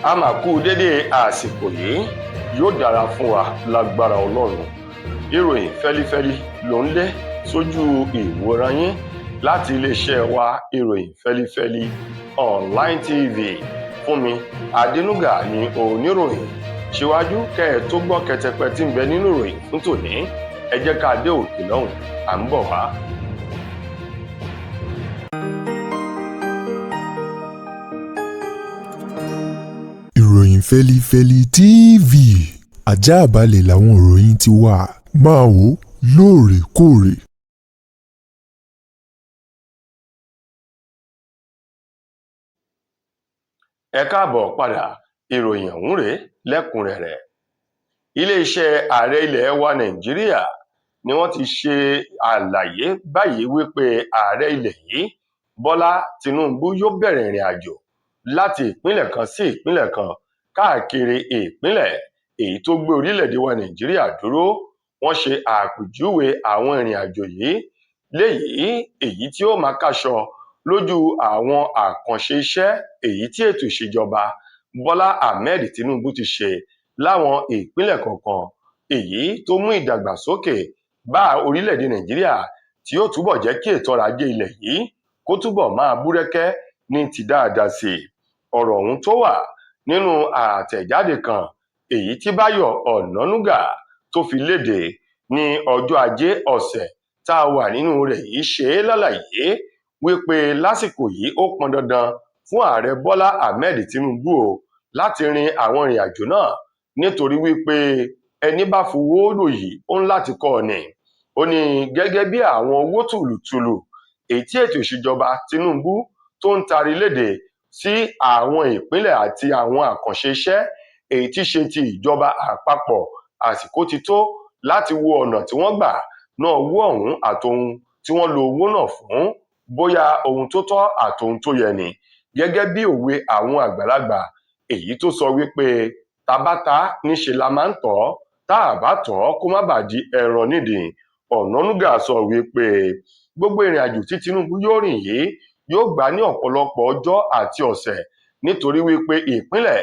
A máa kú dédé àsìkò yìí, yóò dára fún wa lágbára Ọlọ́run. Ìròyìn fẹ́lífẹ́lí ló ń lé sójú ìwòran yín láti iléeṣẹ́ wa, Ìròyìn Fẹ́lífẹ́lí Online TV. Fúnmi Adénúgà ní oníròyìn. Síwájú kẹ́ ẹ tó gbọ́ kẹtẹpẹ tí ń bẹ nínú ìròyìn fún tòní, ẹ jẹ́ ká dé òkè lọ́hùn, à ń bọ̀ wá. Ìròyìn Fẹ́lífẹ́lí TV, àjààbálẹ̀ làwọn ìròyìn ti wà, máa wò ó lóòrèkóòrè. Ẹ káàbọ̀ padà, ìròyìn ọ̀hún rèé lẹ́kùnrẹ́rẹ́. Iléeṣẹ́ ààrẹ ilẹ̀ wa Nàìjíríà ni wọ́n ti ṣe àlàyé báyìí wípé ààrẹ ilẹ̀ yìí, Bọ́lá Tinubu, yóò bẹ̀rẹ̀ ìrìn àjò láti ìpínlẹ̀ kan sí ìpínlẹ̀ kan káàkiri ìpínlẹ̀ èyí tó gbé orílẹ̀-èdè wa Nàìjíríà dúró. Wọ́n ṣe àpèjúwe àwọn ìrìn àjò yìí léyìí èyí tí ó máa káṣọ lójú àwọn àkànṣe iṣẹ́ èyí tí ètò ìṣèjọba Bọ́lá Ahmed Tinubu ti ṣe láwọn ìpínlẹ̀ kọ̀ọ̀kan, èyí tó mú ìdàgbàsókè bá orílẹ̀-èdè Nàìjíríà, tí yóò túbọ̀ jẹ́ kí ètò ọrọ̀ ajé ilẹ̀ yìí kó túbọ̀ máa búrẹ́kẹ́ ní ti dáadáa sí i. Ọ̀rọ̀ ọ̀hún tó wà nínú àtẹ̀jáde kan èyí tí Báyọ̀ Ọ̀nànúgà tó fi léde ní ọjọ́ Ajé ọ̀sẹ̀ tá a wà nínú rẹ̀ yìí ṣe é lálàyé wípé lásìkò yìí, ó pọn dandan fún ààrẹ Bọ́lá Ahmed Tinubu o láti rin àwọn ìrìn àjò náà, nítorí wípé ẹni bá fowó lò yìí, ó ń láti kọ́ ọ ni. Ó ní gẹ́gẹ́ bí àwọn owó tùlùtùlù èyí tí ètò ìṣèjọba Tinubu tó ń tari léde sí àwọn ìpínlẹ̀ àti àwọn àkànṣe iṣẹ́ èyí tí ṣe ti ìjọba àpapọ̀, àsìkò ti tó láti wo ọ̀nà tí wọ́n gbà ná owó ọ̀hún àtohun tí wọ́n lo owó náà fún, bóyá ohun tó tọ́ àtohun tó yẹ ni. Gẹ́gẹ́ bí òwe àwọn àgbàlagbà èyí tó sọ wípé tabata níṣe la máa ń tọ́, tá a bá tọ́ kó má bàa di ẹran nídìí. Ọ̀nànúgà sọ wípé gbogbo ìrìn àjò tí Tinubu yóò rìn yìí yóò gbà ní ọ̀pọ̀lọpọ̀ ọjọ́ àti ọ̀sẹ̀, nítorí wípé ìpínlẹ̀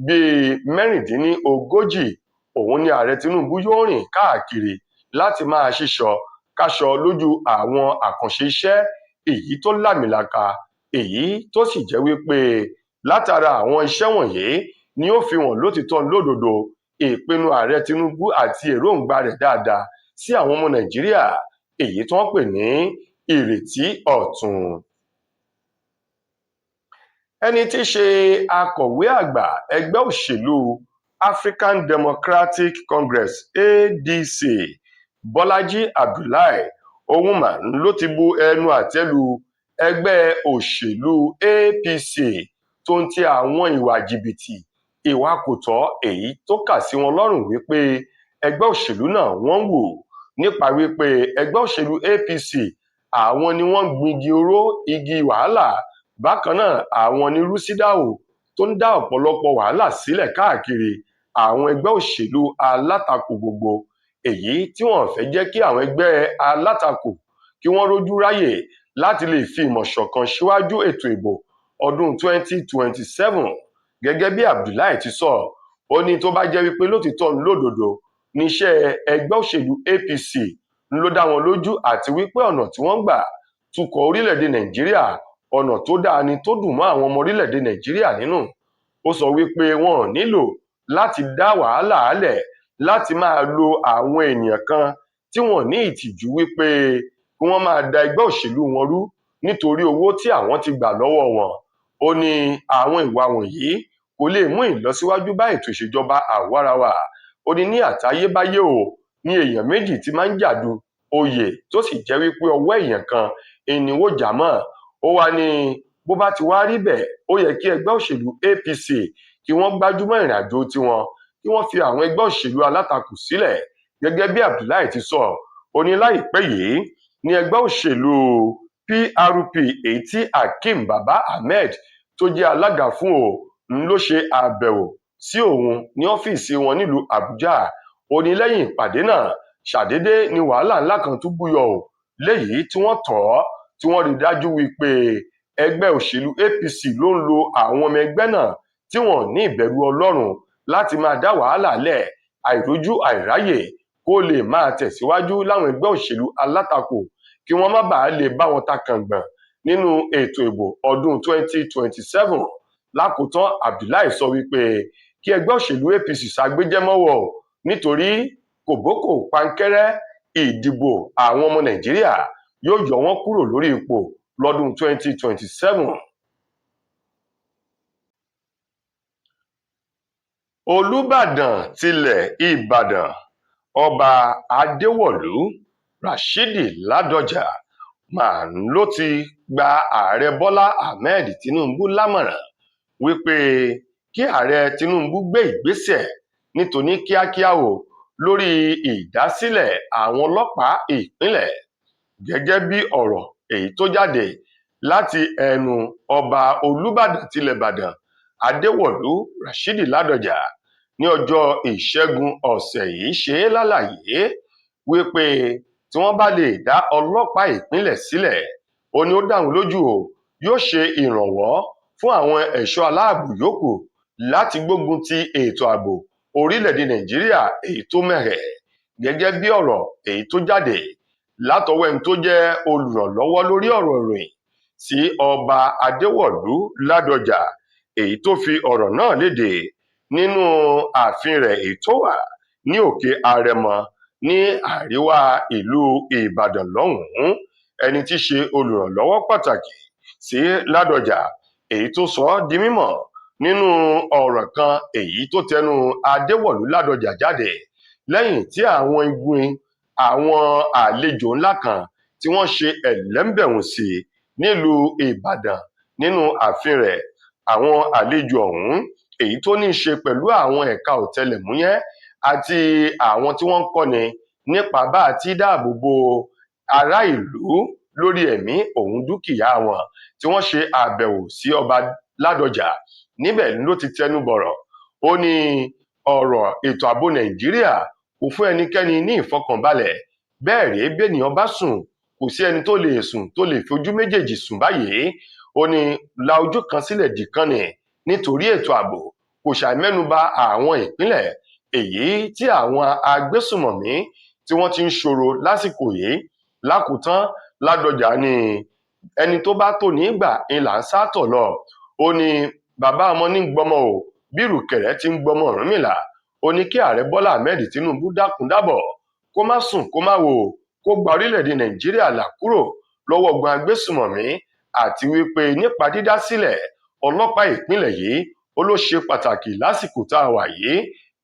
bíi 36 òun ni ààrẹ Tinubu yóò rìn káàkiri láti máa ṣíṣọ káṣọ lójú àwọn àkànṣe iṣẹ́ èyí tó lámìlaka, èyí tó sì jẹ́ wípé látara àwọn iṣẹ́ wọ̀nyí ni ó fi hàn lótìtọ́ lódodo ìpinnu ààrẹ Tinubu àti èròǹgbà rẹ̀ dáadáa sí àwọn ọmọ Nàìjíríà, èyí tó ń pè ní ìrètí ọ̀tun. Ẹni tí í ṣe akọ̀wé àgbà ẹgbẹ́ òṣèlú African Democratic Congress, ADC, Bọ́lájí Abdullahi, òun mà ló ti bu ẹnu àtẹ́ lu ẹgbẹ́ òṣèlú APC tó ń ti àwọn ìwà jìbìtì, ìwà kò tọ́ èyí tó kà sí wọn lọ́rùn wípé ẹgbẹ́ òṣèlú náà wọ́n ń wò, nípa wípé ẹgbẹ́ òṣèlú APC, àwọn ni wọ́n ń gbingi oró igi wàhálà. Bákan náà, àwọn ní rúsídáò tó ń dá ọ̀pọ̀lọpọ̀ wàhálà sílẹ̀ káàkiri àwọn ẹgbẹ́ òṣèlú alátakò gbogbo, èyí tí wọ́n fẹ́ jẹ́ kí àwọn ẹgbẹ́ alátakò kí wọ́n rójú ráyè láti lè fi ìmọ̀ ṣọ̀kan síwájú ètò ìbò ọdún 2027. Gẹ́gẹ́ bí Abdullahi ti sọ, ó ní tó bá jẹ́ wípé lótìtọ́ lódodo níṣẹ́ ẹgbẹ́ òṣèlú APC ló dá wọn lójú, àti wípé ọ̀nà tí wọ́n gbà tukọ̀ orílẹ̀-èdè Nàìjíríà, ọ̀nà tó dáa ni, tó dùn mọ́ àwọn ọmọ orílẹ̀-èdè Nàìjíríà nínú. Ó sọ wípé wọn ò nílò láti dá wàhálà álẹ̀ láti máa lo àwọn ènìyàn kan tí wọ́n ní ìtìjú wípé kí wọ́n máa da ẹgbẹ́ òṣèlú wọn rú nítorí owó tí àwọn ti gbà lọ́wọ́ wọn. Ó ní àwọn ìwà wọ̀nyí kò lè mú ìlọsíwájú bá ètò ìṣèjọba àwarawa. Ó ní ní àtayébáyé o ní èèyàn méjì tí máa ń jàdù oyè, tó sì jẹ́ wípé ọwọ́ èèyàn kan ìníwó jà mọ́. Ó wá ní bó bá ti wá rí bẹ́ẹ̀, ó yẹ kí ẹgbẹ́ òṣèlú APC kí wọ́n gbájúmọ́ ìrìn àjò tiwọn, kí wọ́n fi àwọn ẹgbẹ́ òṣèlú alátakò sílẹ̀. Gẹ́gẹ́ bí Abdullahi ti sọ, ó ní láìpẹ́ yìí ní ẹgbẹ́ òṣèlú PRP èyí tí Hakeem Baba Ahmed tó jẹ́ alága fún o ń ló ṣe àbẹ̀wò sí òun ní ọ́fíìsì wọn nílùú Àbújá. Ó ní lẹ́yìn ìpàdé náà, ṣàdédé ni wàhálà ńlá kan tún búyọ ò, léyìí tí wọ́n tọ̀ ọ́, tí wọ́n rí dájú wípé ẹgbẹ́ òṣèlú APC ló ń lo àwọn ọmọ ẹgbẹ́ náà tí wọn ní ìbẹ̀rù Ọlọ́run láti máa dá wàhálà lẹ̀, àìrójú àìráyè kó lè máa tẹ̀síwájú láwọn ẹgbẹ́ òṣèlú alátakò kí wọ́n má bàa lè bá wọn ta kàngbọ̀n nínú ètò ìbò ọdún 2027. Lákòótán, Abdullahi sọ wípé kí ẹgbẹ́ òṣèlú APC ṣàgbéjẹmọ́wọ́, nítorí kòbókò pankẹ́rẹ́ ìdìbò àwọn ọmọ Nàìjíríà yóò yọ wọ́n kúrò lórí ipò lọ́dún 2027. Olùbàdàn tilẹ̀ Ìbàdàn, Ọba Adéwọ̀lú Rashidi Ládọjà máa ló ti gba Ààrẹ Bọ́lá Ahmed Tinubu lámọ̀ràn wípé kí Ààrẹ Tinubu gbé ìgbésẹ̀ nítorí kíákíá o lórí ìdásílẹ̀ àwọn ọlọ́pàá ìpínlẹ̀. Gẹ́gẹ́ bí ọ̀rọ̀ èyí tó jáde láti ẹnu Ọba Olùbàdàn tilẹ̀ Ìbàdàn Adéwọ̀lú Rashidi Ládọjà ní ọjọ́ Ìṣẹ́gun ọ̀sẹ̀ yìí ṣe é lálàyé wípé tí wọ́n bá lè dá ọlọ́pàá ìpínlẹ̀ sílẹ̀, ó ní ó dáhùn lójú o, yóò ṣe ìrànwọ́ fún àwọn ẹ̀ṣọ́ aláàbò yòókù láti gbógun ti ètò ààbò orílẹ̀-èdè Nàìjíríà èyí tó mẹ́hẹ̀. Gẹ́gẹ́ bí ọ̀rọ̀ èyí tó jáde látọwọ́ ẹni tó jẹ́ olùrànlọ́wọ́ lórí ọ̀rọ̀ ìròyìn sí Ọba Adéwọ̀lú Ládọjà, èyí tó fi ọ̀rọ̀ náà léde nínú ààfin rẹ̀ èyí tó wà ní Òkè Àrẹ̀mọ ní àríwá ìlú Ìbàdàn lọ́hùn-ún, ẹni tí í ṣe olùrànlọ́wọ́ pàtàkì sí Ládọjà, èyí tó sọ ọ́ di mímọ̀ nínú ọ̀rọ̀ kan èyí tó tẹnu Adéwọ̀lú Ládọjà jáde lẹ́yìn tí àwọn igun àwọn àlejò ńlá kan tí wọ́n ṣe ẹ̀lẹ́ńbẹ̀hùn sí nílùú Ìbàdàn nínú ààfin rẹ̀. Àwọn àlejò ọ̀hún èyí tó ní í ṣe pẹ̀lú àwọn ẹ̀ka ọ̀tẹlẹ̀múyẹ́ àti àwọn tí wọ́n ń kọ́ni nípa bá a ti dáàbò bo ará ìlú lórí ẹ̀mí òun dúkìá wọn, tí wọ́n ṣe àbẹ̀wò sí Ọba Ládọjà. Níbẹ̀ ló ti tẹnu bọ̀rọ̀, ó ní ọ̀rọ̀ ètò ààbò Nàìjíríà kò fún ẹnikẹ́ni ní ìfọkànbalẹ̀, bẹ́ẹ̀ rèé bẹ́nìyàn bá sùn kò sí ẹni tó lè sùn tó lè fi ojú méjèèjì sùn báyìí. Ó ní la ojú kan sílẹ̀ dì kan ni nítorí ètò ààbò. Kò ṣàì mẹ́nuba àwọn ìpínlẹ̀ èyí tí àwọn agbésùmọ̀mí tí wọ́n ti ń ṣòro lásìkò yìí. Lákòótán, Ládọjà ní ẹni tó bá tó ní gbà ń là ń sátọ̀ lọ. Ó ní bàbá ọmọ ní gbọmọ o, bí ìrùkẹ̀rẹ̀ ti ń gbọmọ Ọ̀rúnmìlà. Ó ní kí Ààrẹ Bọ́lá Ahmed Tinubu dákun dábọ̀, kó má sùn kó má wò, kó gba orílẹ̀-èdè Nàìjíríà là kúrò lọ́wọ́ ogun agbésùmọ̀mí, àti wípé nípa dídásílẹ̀ ọlọ́pàá ìpínlẹ̀ yìí ó ló ṣe pàtàkì lásìkò tá a wà yìí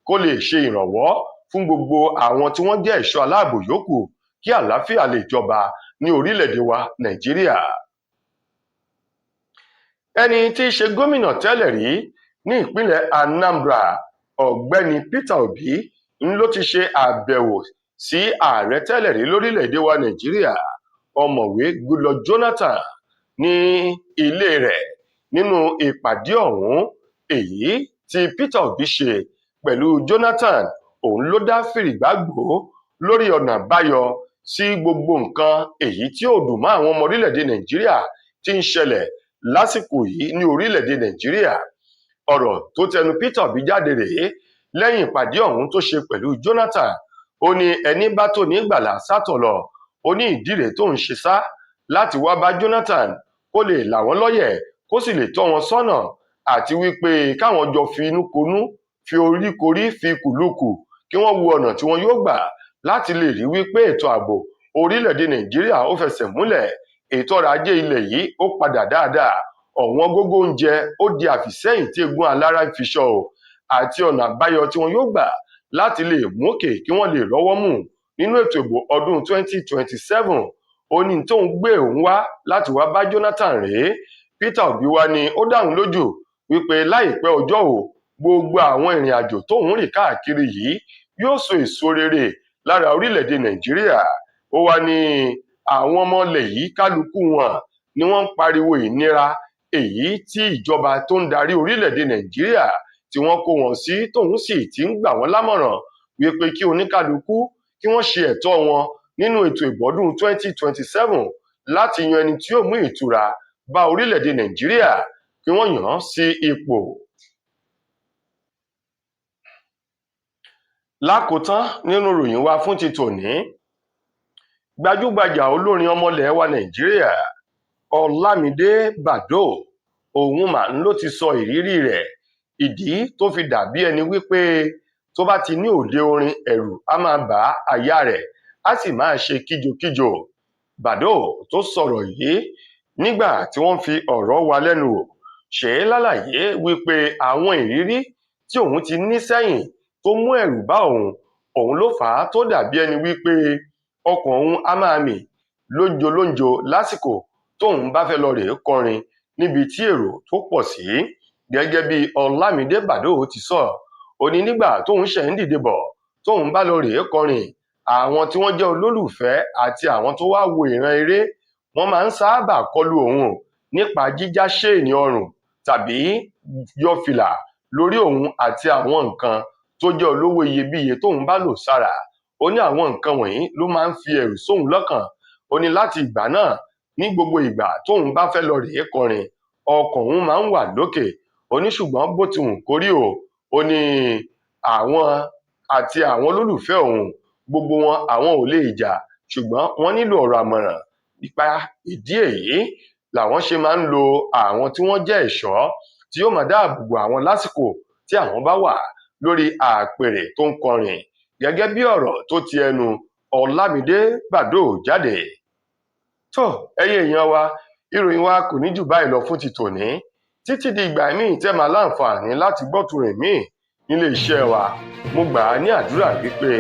kó lè ṣe ìrànwọ́ fún gbogbo àwọn tí wọ́n jẹ́ ẹ̀ṣọ́ aláàbò yòókù kí àlàáfíà lè jọba ní orílẹ̀-èdè wa Nàìjíríà. Ẹni tí í ṣe gómìnà tẹ́lẹ̀ rí ní ìpínlẹ̀ Anambra, Ọ̀gbẹ́ni Peter Obi, ń ló ti ṣe àbẹ̀wò sí ààrẹ tẹ́lẹ̀ rí lórílẹ̀-èdè wa Nàìjíríà, Ọ̀mọ̀wé Goodluck Jonathan, ní ilé rẹ̀. Nínú ìpàdé ọ̀hún èyí tí Peter Obi ṣe pẹ̀lú Jonathan, òun ló dá fìrìgbàgbò lórí ọ̀nà àbáyọ sí gbogbo nǹkan èyí tí ò dùn mọ́ àwọn ọmọ orílẹ̀-èdè Nàìjíríà tí ń ṣẹlẹ̀ lásìkò yìí ní orílẹ̀-èdè Nàìjíríà. Ọ̀rọ̀ tó tẹnu Peter Obi jáde rèé lẹ́yìn ìpàdé ọ̀hún tó ṣe pẹ̀lú Jonathan. Ó ní ẹni bá tó ní gbàlà sátọ̀ lọ. Ó ní ìdí rèé tó ń ṣe sá láti wá bá Jonathan kó lè là wọ́n lọ́yẹ̀, kó sì lè tọ́ wọn sọ́nà, àti wípé káwọn jọ fi inú konú, fi orí korí, fi kùlùkù, kí wọ́n wo ọ̀nà tí wọ́n yóò gbà láti lè rí wípé ètò ààbò orílẹ̀-èdè Nàìjíríà ó fẹsẹ̀ múlẹ̀, ètò ọrọ̀ ajé ilẹ̀ yìí ó padà dáadáa, ọ̀wọ́n gógó oúnjẹ ó di àfìsẹ́yìn tí egun alára ń fi ṣọ́ o, àti ọ̀nà àbáyọ tí wọ́n yóò gbà láti lè mókè kí wọ́n lè rọ́wọ́ mú nínú ètò ìbò ọdún 2027. Ó ní tóun gbé òun wá láti wá bá Jonathan rèé. Peter Obi wá ní ó dáhùn lójú wípé láìpẹ́ ọjọ́ o, gbogbo àwọn ìrìn àjò tóun rìn káàkiri yìí yóò so èso rere lára orílẹ̀-èdè Nàìjíríà. Ó wá ní àwọn ọmọ ilẹ̀ yìí kálukú wọn ni wọ́n ń pariwo ìnira èyí tí ìjọba tó ń darí orílẹ̀-èdè Nàìjíríà tí wọ́n kó wọn sí, tóun sì ti ń gbà wọ́n lámọ̀ràn wípé kí oníkálukú kí wọ́n ṣe ẹ̀tọ́ wọn nínú ètò ìbò ọdún 2027 láti yan ẹni tí yóò mú ìtura bá orílẹ̀-èdè Nàìjíríà kí wọ́n yàn án sí ipò. Lákòótán nínú ìròyìn wa fún ti tòní, gbajúgbajà olórin ọmọlẹ̀ wa Nàìjíríà Ọlámídé Baddo òun mà ń ló ti sọ ìrírí rẹ̀, ìdí tó fi dàbí ẹni wípé tó bá ti ní òde orin ẹ̀rù á máa bà àyà rẹ̀ á sì máa ṣe kíjokíjo. Baddo tó sọ̀rọ̀ yìí nígbà tí wọ́n fi ọ̀rọ̀ wá lẹ́nu wò ṣe é lálàyé wípé àwọn ìrírí tí òun ti ní sẹ́yìn tó mú ẹ̀rù bá òun, òun ló fà á tó dàbí ẹni wípé ọkàn òun á máa mì lóńjolónjo lásìkò tóun bá fẹ́ lọ rèé kọrin níbi tí èrò tó pọ̀ sí. Gẹ́gẹ́ bí Ọlámídé Baddo ti sọ, ó ní nígbà tóun ṣẹ̀ ń dìde bọ̀ tóun bá lọ rèé kọrin, àwọn tí wọ́n jẹ́ olólùfẹ́ àti àwọn tó wá wo ìran eré wọ́n máa ń sáábà kọlu òun nípa jíjá ṣéènì ọrùn tàbí yọ fìlà lórí òun àti àwọn nǹkan tó jẹ́ olówó iyebíye tóun bá lò sára. Ó ní àwọn nǹkan wọ̀nyí ló máa ń fi ẹ̀rù sóun lọ́kàn. Ó ní láti ìgbà náà, ní gbogbo ìgbà tóun bá fẹ́ lọ rèé kọrin, ọkàn òun máa ń wà lókè. Ó ní ṣùgbọ́n bó ti wù kó rí o, ó ní àwọn àti àwọn olólùfẹ́ òun gbogbo wọn àwọn ò lè jà, ṣùgbọ́n wọ́n nílò ọ̀rọ̀ àmọ̀ràn. Nípa ìdí èyí làwọn ṣe máa ń lo àwọn tí wọ́n jẹ́ ẹ̀ṣọ́ tí yóò máa dáàbò bo àwọn lásìkò tí àwọn bá wà lórí àpèrè tó ń kọrin. Gẹ́gẹ́ bí ọ̀rọ̀ tó ti ẹnu Ọlámídé Baddo jáde. Tó, ẹ̀yin èèyàn wa, ìròyìn wa kò ní jù báyìí lọ fún ti tòní. Títí di ìgbà míì tẹ́ máa láǹfààní láti gbọ́ tùrìn míì nílé iṣẹ́ wa, mo gbà á ní àdúrà wípé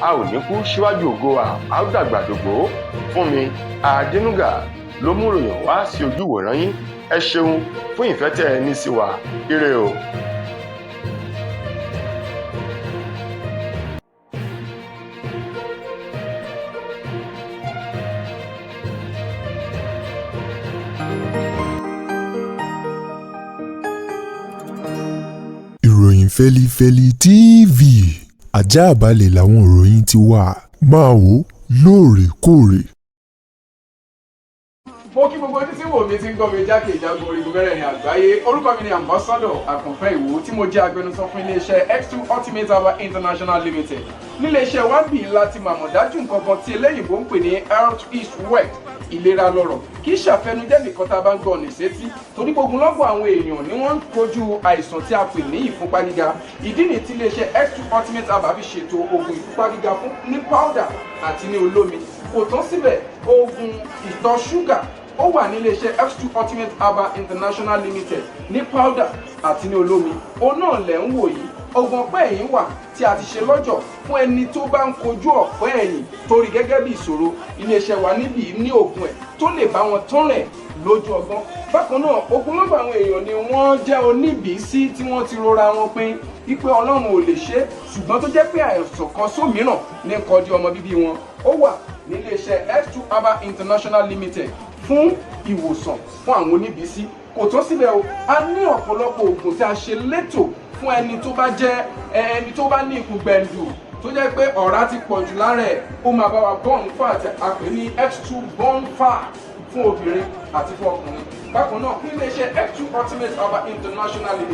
a ò ní kú síwájú ògo wa, a ó dàgbà dògbó. Fún mi Adénúgà ló mú ìròyìn wá sí ojú ìwòran yín. Ẹ ṣeun fún ìfẹ́ tẹ́ ẹ ní sí wa. Ire o. Ìròyìn Fẹ́lifẹ́li TV àjààbálẹ̀ làwọn ìròyìn ti wà. Máa wò ó lóòrèkóòrè. Mo kí gbogbo ojú tí wò mí tí ń gbọ́ mi jákèjádò orígun mẹ́rẹ̀ẹ̀rin àgbáyé. Orúkọ mi ni Ambassador Àkànfẹ́ Ìwò, tí mo jẹ́ agbẹnusọ fún iléeṣẹ́ X2 Ultimate Herbal International Limited. Níléeṣẹ́ wa bí láti màmọ̀ dájú nǹkan kan tí eléyìnbó ń pè ní health is wealth, ìlera lọ́rọ̀. Kì í ṣàfẹnujẹ́ nìkan tá a bá ń gbọ́ ní sétí, torí gbogbo lọ́gbọ̀n àwọn èèyàn ni wọ́n ń kojú àìsàn tí a pè ní ìfúnpá gíga. Ìdí nìyí tí iléeṣẹ́ X2 Ultimate Herbal fi ṣètò oògùn ìfúnpá gíga fún ní powder àti ní olómi. Kò tán síbẹ̀, oògùn ìtọ̀ ṣúgà ó wà ní iléeṣẹ́ X2 Ultimate Herbal International Limited ní powder àti ní olómi. Òun náà lẹ̀ ń wò yìí. Oògùn ọ̀pẹ́ ẹ̀yìn wà tí a ti ṣe lọ́jọ̀ fún ẹni tó bá ń kojú ọ̀pẹ́ ẹ̀yìn torí gẹ́gẹ́ bí ìṣòro. Iléeṣẹ́ wa níbí ní oògùn ẹ̀ tó lè bá wọn tán rẹ̀ lójú ọgbọ́n. Bákan náà, ogunlọ́gọ̀ àwọn èèyàn ni wọ́n jẹ́ oníbìísí tí wọ́n ti rora wọn pin wípé Ọlọ́run ò lè ṣe, ṣùgbọ́n tó jẹ́ pé àìsàn kan sómìíràn ní kọjú ọmọ bíbí wọn. Ó wà níléeṣẹ́ X2 Herbal International Limited fún ìwòsàn fún àwọn oníbìísí. Kò tán síbẹ̀ o, a ní ọ̀pọ̀lọpọ̀ oògùn tí a ṣe létò fún ẹni tó bá jẹ́ ẹni tó bá ní ikùn gbẹ̀ǹdù tó jẹ́ pé ọ̀rá ti pọ̀ jù lára ẹ̀. Ó máa bá wa burn fat, a pè ní X2 burn fat, fún obìnrin àti fún ọkùnrin. Bákan náà, níléeṣẹ́ X2 Ultimate Herbal International Limited.